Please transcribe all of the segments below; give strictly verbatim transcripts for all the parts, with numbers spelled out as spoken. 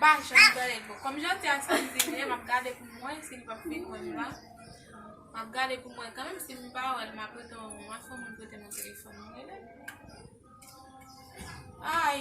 Jan m gade, bon, kòm jodi a samdi li ye, m ap gade pou m wè si li p ap vin wè m la. M ap gade pou m wè kanmenm, si m pa wè l, m ap rete wè w, m ap fè moun prete m yon telefòn, m rele. Ay.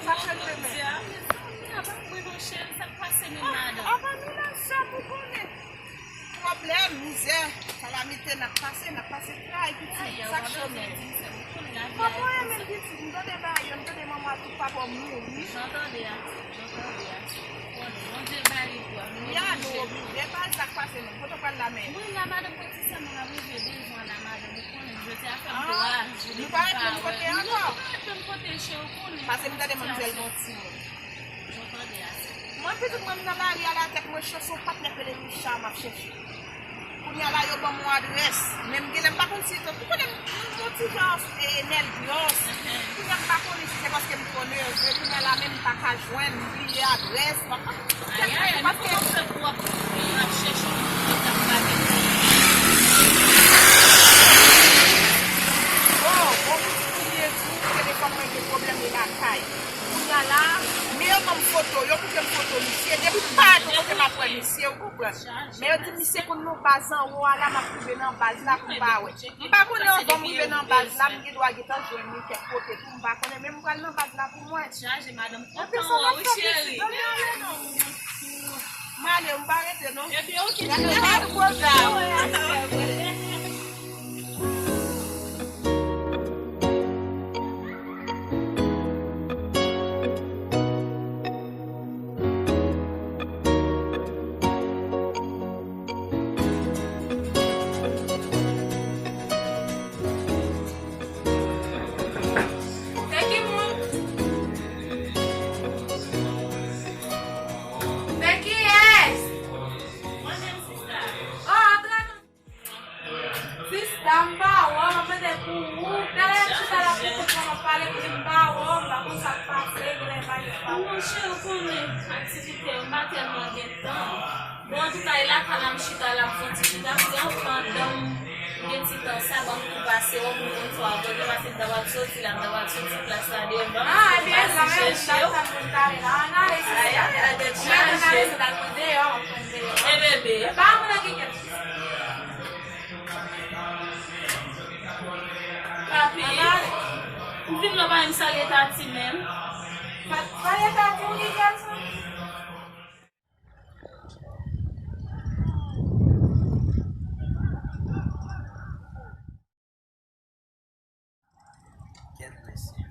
Sa k fè l menm? Apa nou nan sòm ou konnen? Pwoblèm, mizè, kalamite n ap pase, n ap pase tray, pitit. Sa k chome? Papa w menm, pitit, m tande bagay yo, m tande manman tou papa w mouri. Jan tande a, jan tande a. Konnen, Bondye bay li pou a. Ya, nou oblije. E pa sa k pase non. Kote w pral la menm? Mwen la, madanm, ti sè mwen ap rive devan la, madanm. Ou konnen, jodi a fè m twa jou depi m pa wè l. Nou pa ret menm kote ankò? Nou pa ret menm kote, cheri, ou konnen. Pase m tande manmzèl gon timoun. Jan tande a, sè. Mwen, pitit mwen, m nan lari a, la tèt mwen cho, se yon patnè k rele Richard m ap chèche. Kounye a la, yo ban m yon adrès. Men m genlè m pa konn si, ou konnen m, m yon ti jan, e, nèvyòs. Kounye a m pa konnen si se paske m twò nève. Kounye a la, menm m pa ka jwenn, m bliye adrès. M pa konn si se paske. Ayayay, men kòman w fè pou w ap, w ap chèche yon moun k ap bagay? Oh, bon, pitit, kounye a di w, telefòn mwen gen pwoblèm, e lakay. Kounye a la, men yo ban m foto, yo montre m foto misye. Depi m pa wè kote m ap wè misye, ou konprann. Men yo di misye konn nan baz anwo a la, m ap rive nan baz la pou m pa wè. M pa konnen anvan m rive nan baz la, m gen dwa gentan jwenn li kèk kote tou, m pa konnen, men m pral nan baz la pou m wè. Chaje, madanm, kontan wè w, wi, cheri. M ale, m pa rete, non. Ebyen, oke, cheri. Se ki moun? Se kiyès? Mwen menm, sista. Oh, antre non. Sista, m pa wè w, m ap mande pou ou. Talè m chita la pou kote m ap pale, epi m pa wè w, m pa konn sa k pase, genlè m pa gen pa. Non, cheri, ou konnen aktivite yo, m pa tèlman gen tan. Bon, antouka, e lakay la m chita la, m fè yon ti chita, m di, an, pandan m gen ti tan sa, ban m tou pase wè w pou m konn sa w ap vòlè, paske m ta pral soti la, m ta pral soti plas la devan, m pase chèche w. Ayayay, tèt chaje. E bebe. Papi, m vin la, pa menm salye Tati menm. Salye Tati, ou ki kèl sa? Kèt mesye.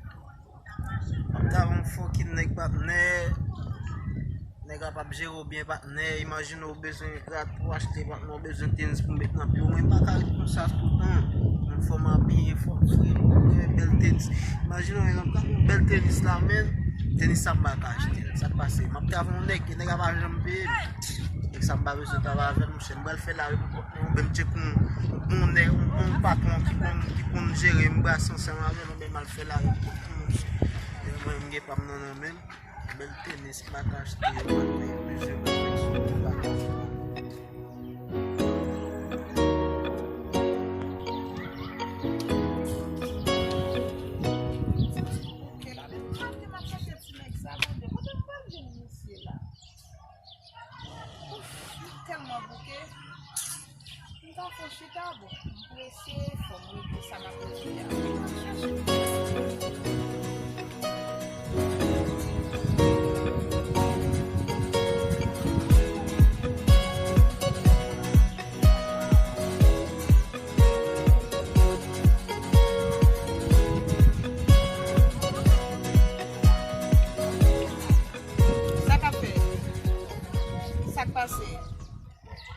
M ap travay yon fucking nèg patnè. Nèg la p ap jere w byen patnè. Imajine w bezwen rad pou w achte patnè, w bezwen tenis pou w met nan pye w. Mwen m pa ka ret konsa toutan. Mwen fò m abiye, fò m fre, m bezwen bèl tenis. Imajine w, yon bèl tenis la, men tenis sa m pa ka achte l. Sa k pase? M ap travay yon nèg, e nèg la pa janm peye m. Nèg sa m pa bezwen travay avè l, monchè. M pral fè lari pou kont mwen. Oubyen m tcheke yon, yon bon nèg, yon bon patwon ki konn, ki konn jere m, m brase ansanm avè l, oubyen m al fè lari pou kont mwen, monchè. E mwen, m gen pa m nan, nan men m. Bèl tenis, m pa ka achte yo, m ap peye plizyè bèl tenis, m pa ka achte. Ok, la, men m ap chèche ti nèg sa, Bondye. Kote m pral jwenn misye la? Ouf, m tèlman bouke. M ta fè chita, bon, m prese, fò m regle sa m ap regle a. M ap chèche. Sa k ap fèt? Sa k pase?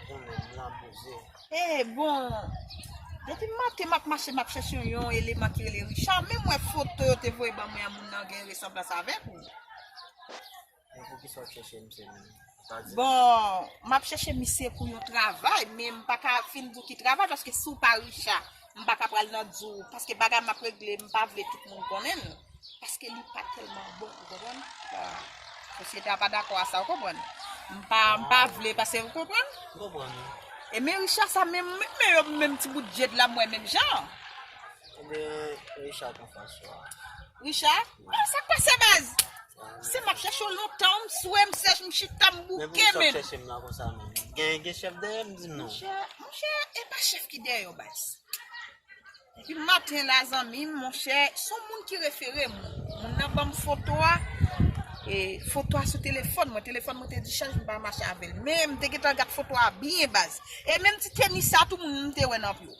Konnen m la poze. Eh, bon. Depi maten, m ap mache, m ap chèche yon, yon eleman ki rele Richard. Men m wè foto yo te voye ban mwen an, moun nan gen resanblans avèk ou. Yon Kisa w ap chèche misye menm? Pa di. Bon, m ap chèche misye pou yon travay, men m pa ka fin di w ki travay, paske si w pa Richard, m pa ka pral nan di w, paske bagay m ap regle, m pa vle tout moun konnen l, paske li pa tèlman bon, ou konprann? Sosyete a pa dakò a sa, ou konprann? M pa, m pa vle, paske, ou konprann? M konprann wi. E men Richard sa menm, men yo menm ti bout djed la, m wè menm jan. Ebyen, Richard konfyans ou a. Richard? Ah, sa k pase, baz? Se m ap chèche w lontan, m swe, m sèch, m chita, m Men bouke, poukisa w men. Chèche m nan konsa menm? Gen, gen chèf dèyè m, di m non. Monchè, monchè, e pa chèf ki dèyè w, baz. Depi maten la, zanmi m, monchè, se yon moun ki refere m. Moun nan ban m foto a, e foto a sou telefòn mwen. Telefòn mwen te dichaj, m pa mache avè l. Men m te gentan gad foto a byen, baz. E menm ti tenis sa, tou moun m te wè nan pye w.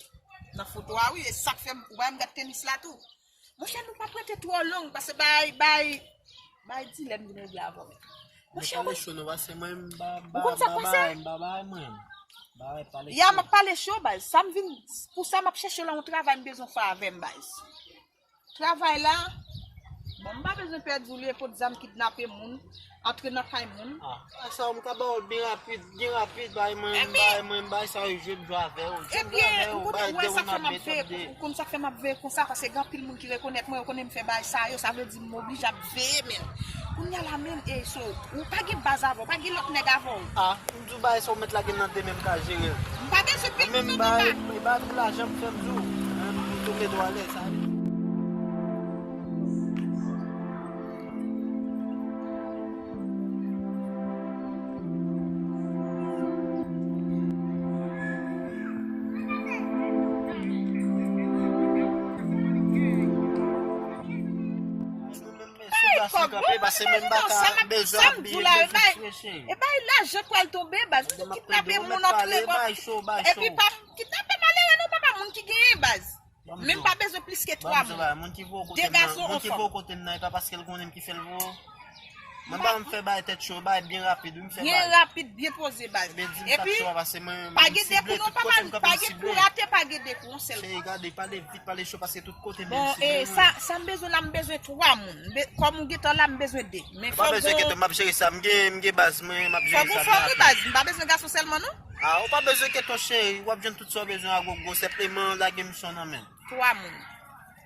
Nan foto a, wi, e sa k fè m, ou pa wè m gad tenis la tou. Monchè, nou p ap rete twò long, paske bay, bay, bay dilèm vin regle avè w. Monchè, Pale mwen, cho non, paske mwen m ba, ou konn sa k pase? M ba bay mwen. Ba pale Ya, cho. M ap pale cho, baz. Sa m vin, pou sa m ap chèche w la, yon travay m bezwen fè avè m, baz. Travay la, bon, m pa bezwen pèdi w, li e pot zam kidnape moun, antre nan kay moun. Ah, sa m ka ba w byen rapid, byen rapid, bay mwen, bay mwen, bay sa yo jwe m jwe avè w. Jwe m jwe Ebyen, avè ou w, konnen bay mwen de sa moun fè ap m ap de, t ap veye, de. Ou konn sa k fè m ap veye konsa, paske gen anpil moun ki rekonèt mwen, yo konnen m fè bagay sa yo, sa vle di m oblije ap veye, men. Kounye a la menm, e so, ou pa gen baz avè w, pa gen lòt nèg avè w. Ah, m di w bagay sa w mèt lage nan de men m ka jere l. M pa bezwen pil Men m kote bay, pa. M bay pou lajan m fè m di w. Hein, m tonbe dwa lè sa. Sou plas li kanpe, paske menm m pa ka bezwen ap byen, bezwen fre cheri. E bay lajan k pral tonbe, baz. Ou kidnape moun antre. Epi pa kidnape malere non, papa, moun ki genyen, baz. Men m pa bezwen plis ke twa moun. Moun ki voye kote m nan, moun ki voye kote m nan, e pa paske l konnen m ki fè l voye. Mwen pa m fè bay tèt cho, bay byen rapid, wi, m fè bay. Byen rapid, byen poze, baz. Epi, pa gen de kou non, papa, pa gen kou rate, pa gen de kou, yon sèl kou. Cheri, gade, pale vit, pale cho, paske tout kote m Bon, e sa, sa m bezwen la, m bezwen twa moun. Kòm ou gentan la, m bezwen de. Men fò gen. M ap jere sa, m gen, m gen baz mwen, m ap jere sa. Fò gen fanmi, baz, m pa bezwen gason sèlman non. Ah, ou pa bezwen kèt cheri, w ap jwenn tout sa w bezwen a gogo, senpleman lage m cho nan men. Twa moun.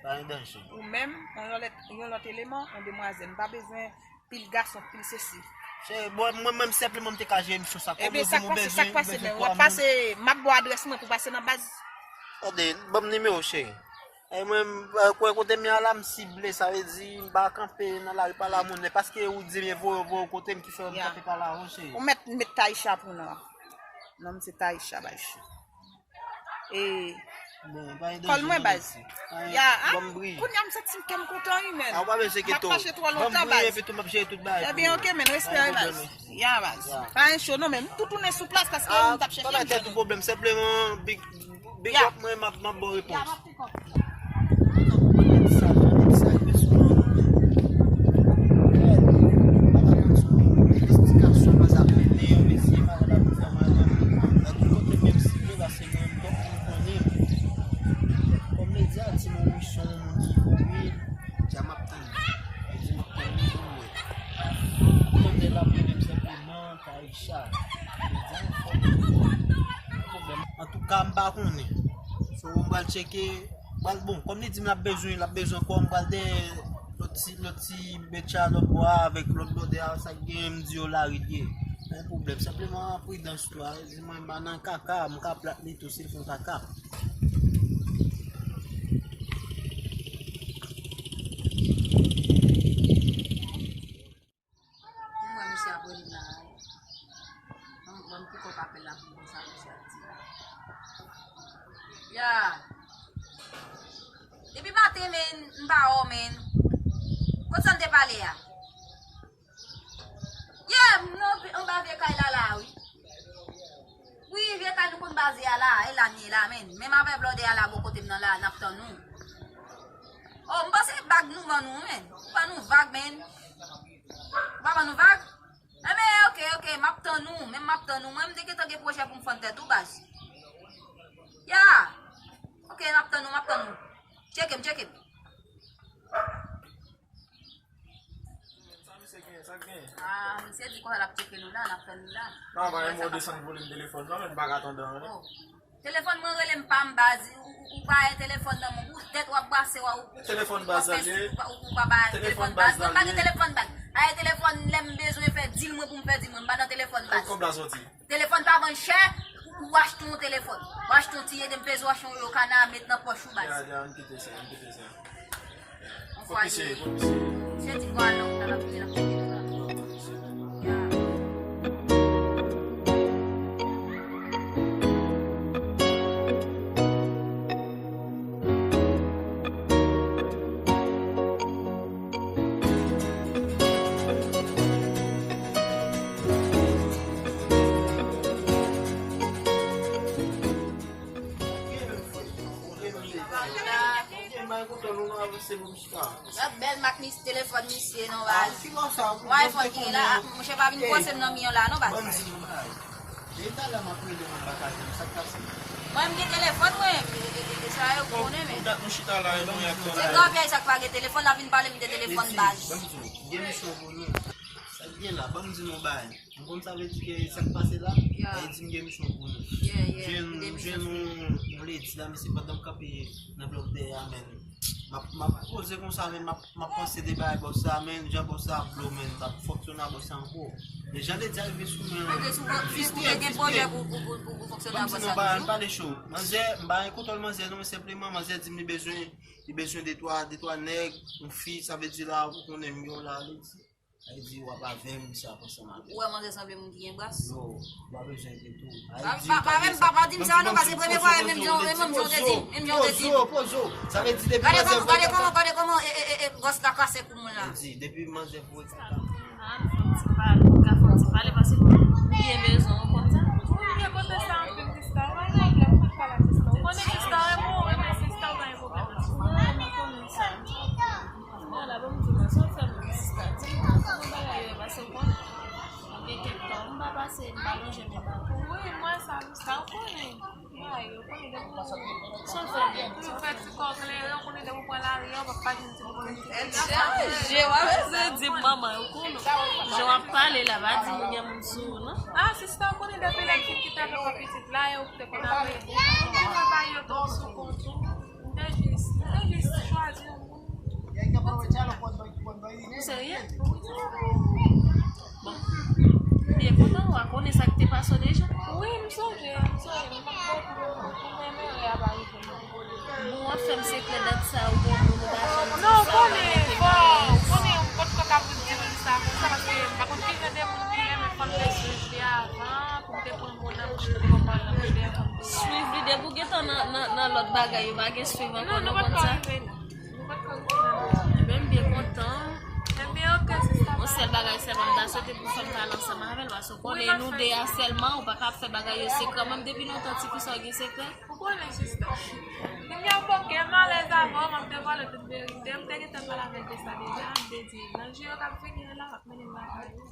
Pa gen danje. Ou menm, yon lòt, yon lòt eleman, yon demwazèl. M pa bezwen pil gason, pil sesi. Cheri, bon, mwen menm senpleman m te ka jere misyon sa. Kòm ou di m ou bezwen, ou bezwen twa moun. Ebyen, sa k pase, sa k pase, men w ap pase, m ap ba w adrès mwen pou pase nan baz. Tande, ban m nimewo cheri. E mwen, m, kwè kote m ye a la, m sible, sa vle di, m pa kanpe nan lari pa la moun, men paske ou di byen voye, voye kote m ki fè m kanpe pa la, wi, cheri. Ou mèt met Taïcha pou non. Non, m se Taïcha, baz. E kòl mwen, baz. Ya, a? Kounye a m santi m kè m kontan wi, men. M ap mache twò lontan, baz. Ebyen, oke, men, respè, baz. Ya, baz. Pa gen cho non, men m tou tounen sou plas paske m t ap chèche m jwenn ou. Big up mwen, m ap, m ap ba w repons. Kòm medya di m wi se yon moun ki voye, dja m ap tann li. Li di m ap tann li pou mwen. Kote l ap rele m senpleman Taïcha. Medya enfòme m. Pa gen pwoblèm. Antouka, m pa konnen. So, m pral tcheke, m pral, bon, kòm li di m l ap bezwen, l ap bezwen ankò, m pral dèyè lòt ti, lòt ti bèt cha lòt bò a avèk lòt blòdè a, sa k genyen, m di yo lari l ye. Pa gen pwoblèm. Senpleman pridans tou a. Di mwen m pa nan kaka, m ka plat li tou si l fè kaka. M wè misye ap rele m la. Ban m, ban m pikòp apèl la pou m konn sa misye ap di la. Ya. Depi maten, men, m pa wè w, men. Kot sa n te pale a? Ye, m nan anba vye kay la la, wi. Wi, vye kay nou konn baze a la, e la n ye la, men. Menm avè blòdè a la bò kote m nan la, n ap tann ou. O, m panse bag nou ban nou, men. Ou ban nou vag, men. Ou pa ban nou vag? Enben, oke, oke, m ap tann ou, men m ap tann ou. Mwen, m te gentan gen pwojè pou m fann tèt ou, baz. Ya. Oke, m ap tann ou, m ap tann ou. Tcheke m, tcheke m. Sa misye genyen, sa k genyen? Ah, misye di konsa l ap tcheke nou la, l ap fè nou la. Non, pa gen mwen desann volim telefòn nan, men m pa ka tande anyen. Oh. Telefòn mwen rele m pa m baz, ou, ou, ou pa gen telefòn nan men w, ou tèt w ap brase, w, ou, telefòn baz la, ou pa, ou, ou pa ba telefòn baz. Mwen pa gen telefòn baz. Aye telefòn lè m bezwen fè dil mwen pou m fè dil mwen, m pa nan telefòn baz. Kòb la soti. Telefòn pa vann chè, ou, ou achte yon telefòn. Ou achte yon ti ede m peze, ou achte yon yo kana met nan pòch ou baz. Ya, ya, ann kite sa, ann kite sa. Yon fwa yo. Se ti vwa non, nan la vini la. Gad bèl mak mis telefòn misye non baz. Yon iPhone ki gen la, monchè pa vin fòse m nan mi an la non baz. Depi talè m ap rele moun pa ka jwenn, sa k pase? Mwen m gen telefòn mwen, e, e, e, e sa yo konnen men. Dat nou chita la e nou y ap tande. Se granpyay sa k pa gen telefòn la vin pale m de telefòn baz. Ban m di w, gen misyon pou nou. Sa k gen la, ban m di nou bagay. M konn sa vle di ke sa k pase la, yeah, e di m gen misyon pou nou. Yeah, yeah, m jwenn yon ledi la, misye pandan m kanpe nan blòk dèyè a, men. M ap, m ap poze konsa, men m ap, m ap panse de bagay bòs sa, men, jan bòs sa ap blo, men, m ap fonksyone a bòs sa ankò. Men jan ledi a rive sou mwen, m fristrè, m fristrè. Ban m di nou bagay, m pale cho. Manzè, m pa gen kontwòl manzè non, men senpleman, manzè di m li bezwen, li bezwen de twa, de twa nèg, yon fi, sa vle di la, ou konnen m gen yon la, ledi. Sa vle di w ap avè m, misye ap ansanm avè m. Ou wè manzè sanble moun ki gen bras? Yo, ou pa bezwen enkyete w. Pa, pa, pa menm, pa, pa di m sa non, paske premye fwa, e menm jan, e menm jan w te di, menm jan w te di. Poze w, poze w. Sa vle di depi manzè voye kaka. Gade kòman, gade kòman, e, e, e, e, bòs la kase kou moun la. Di, depi manzè voye kaka. Ah, fò m ti pale, ou ka fò m ti pale, paske m byen bezwen w konn sa. Wi, m gen kote sa anpil, sista, ou pa gen pwoblèm, ou pa pale ak sista. Ou konnen sista, renmen w, renmen sista, ou pa gen pwoblèm. Wi, m konnen sa. Bon, la, bon, m di w, sa w fè m, sista, di m, kòman bagay yo ye, paske w konnen, gen kèk tan, m pa pase, m pa lonje men ba w. Wi, m wè sa, sista, w konnen. Bagay yo, w konnen, depi w, sa w fè m, depi w fè ti kò klere, w konnen, depi w pran lari a, w p ap pa jwenn ti kò klere. Tèt chaje, w ap ese di m manman, w konnen. Jan w ap pale la, pa di m gen moun sou ou, non. Ah, sista, w konnen, depi lè m fin kite avèk yon pitit la, e ou te konn ap rele. M te wè bagay yo twòp sou kont ou. M te jis, m te jis chwazi yon moun. Ou serye? Bon. M byen kontan, w a konnen sa k te pase w deja? Wi, m sonje, m sonje. M pa t konprann pou memori a pa rive m. Bon, w ap fè m sekrè dat sa, ou gen moun ou pa janm di m sa, ou pa mete m alèz. Non, w konnen, fò, w konnen, m potko ka vin di nou sa konsa, paske m pa konn ki jan de moun li ye, men fò m te swiv li avan, pou m te pran mo nan bouch li, pou m pa nan bouch li avan m te. Swiv li, depi w gentan nan, nan, nan lòt bagay, yo pa gen swiv ankò, non, nou konn sa? Ebyen, m byen kontan. Yon sèl bagay sèlman, m ta swete pou w fè m pale ansanm avè l, paske w konnen nou de a sèlman, ou pa ka ap fè bagay yo sekreman, depi lontan, tifi sa w gen sekrè. Ou konnen, sista. Kounye a, bon, gen malèz avè w, m ap devwale tout verite. M te gentan pale avè l de sa deja, m te di, nan jou yo k ap vini yo la, m ap mennen l lakay ou.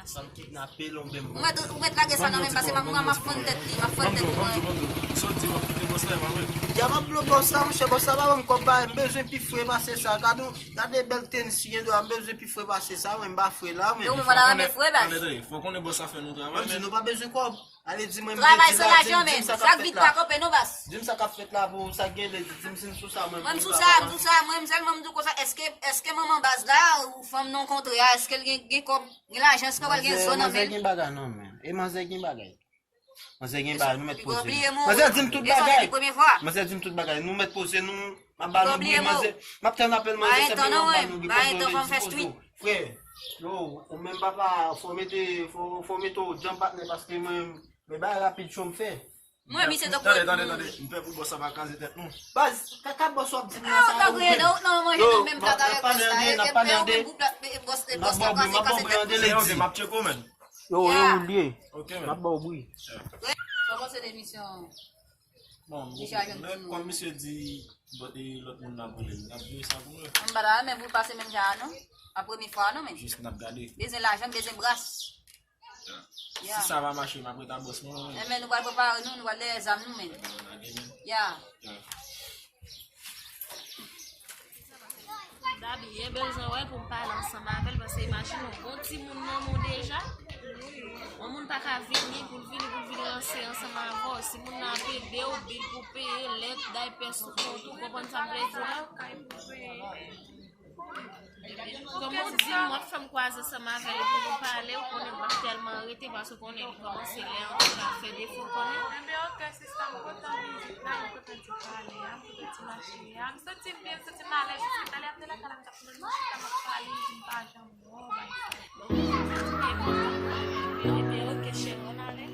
Sa m kidnape l, ou menm. Ou mèt, ou mèt lage sa nan men m, paske m ap, m ap fann tèt li, m ap fann tèt li mwen. Sa w di, w ap kite bòs la, e pa vre? Ya, m ap blo bòs la, monchè, bòs la pa ban m kòb, ba, m bezwen pi fre pase sa. Gade, gade bèl tenis li gen dwa, m bezwen pi fre pase sa, mwen, m pa fre la, mwen. Yo, mwen pa ta renmen fre, baz. Tande, tande, fò w konnen bòs la fè nou travay, men. Ban m di, nou pa bezwen kòb. Ale di mwen, m te di la, di m, di m sa k ap fèt la. Di m sa k ap fèt la pou sa k gen lè, di m si m sou sa, mwen, m sou sa, m sou sa, mwen, m sèlman m di w konsa, èske, èske manman baz la, ou fanm non kontre a, èske l gen, gen kòb, gen lajan, èske l gen zo nan men l? Manzè gen bagay non, men. E manzè gen bagay. Manzè gen bagay, nou mèt poze nou. Manzè di m tout bagay. Manzè di m tout bagay, nou mèt poze nou. M ap ba nou bri, manzè. M ap tann apèl manzè, sèlman m ap ba nou bri, poze w, lè di poze w. Frè, yo, ou menm papa, fò mete, fò, fò mete w djanm patnè, paske mwen, men bagay rapid cho m fè. Mwen, misye tankou. Tande, tande, tande. M pè pou bòs la pa kraze tèt nou. Baz, kaka bòs w ap di m nan sa, ou menm. Yo, m ap pale an de, n ap pale an de. M ap ba w bri, m ap ba w bri an de, lè di. Se ok, m ap tcheke w, men. Yo, e ou l ye. Ok, men. M ap ba w bri. Kòman se demisyon? Bon, men kòm misye di, lòt, e, lòt moun nan vole, n ap jere sa pou nou. M pa ta renmen pou l pase menm jan a, non. A premye fwa, non, men. Jis n ap gade. Bezwen lajan, bezwen bras. Ya. Ya. Si sa va mache, m ap ret a bòs mwen, wi. Enben, nou pral prepare nou, nou pral dèyè zam nou, men. Enben, nou lage, men. Ya. Ya. Dat Li bezwen wè pou m pale ansanm avè l, paske imajine w, gon timoun nan men w deja. Yon moun pa ka vini pou l vini, pou l vin ranse ansanm avè w. Si moun nan ap ede w, bil pou peye, lèt, daypè sou kont ou, konprann sa m vle di la? Kòman w di m, w ap fè m kwaze ansanm avè l epi nou pale, ou konnen m ap tèlman rete, paske ou konnen li kòmanse lè an deja fè defo, ou konnen. Enben, ok, sista, m kontan vizit la, m kontan ti pale a, m kontan ti mache a. M santi m byen, m santi m alèz, jiskatalè ap de lakay la, m t ap mwen chita, m ap pale, m pa janm mò, bay sa. Enben, ok, cheri, ann ale.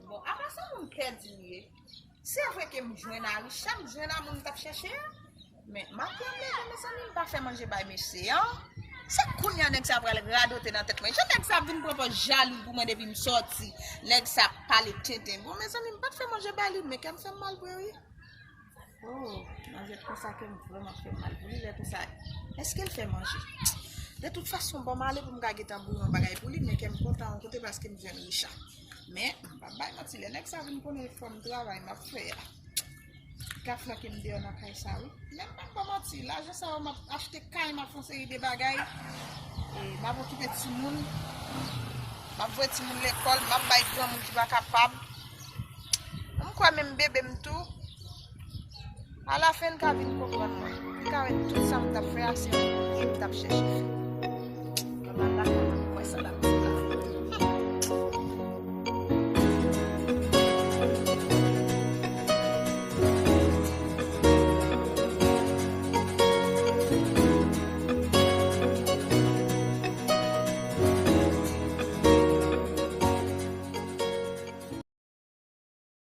Bon, apa se yon moun pèdi li ye? Se vre ke m jwenn Aricha, m jwenn a moun m t ap chèche a. Men, maten an m leve, mezanmi, m pa fè manje bay mesye an. Se kounye a nèg sa pral radote nan tèt mwen. Jan nèg sa vin pran pòz jalou pou mwen depi m sòti. Nèg sa pale tenten. Bon, mezanmi, m pa t fè manje bay li, men kè m fè m mal vre, wi. Oh, manzè konsa kè m vrèman fè mal pou li lè konsa. Èske l fè manje? De tout fason, ban m ale pou m ka gentan boule yon bagay pou li, men kè m kontan yon kote paske m jwenn Richard. Men, m p ap bay manti, lè nèg sa vin konnen efò m travay m ap fè a, li ka flanke m deyò nan kay sa, wi. Men m p ap ban manti, lajan sa yo m ap achte kay, m ap fè yon seri de bagay. E, m ap okipe timoun. M ap voye timoun lekòl, m ap bay granmoun ki pa kapab. M kwè menm bebe m tou. Alafen, l ka vin konprann mwen. Li ka wè tout sa m t ap fè a, se yon moun m t ap chèche fè. Mwen pa dakò nan kwè sa l ap di.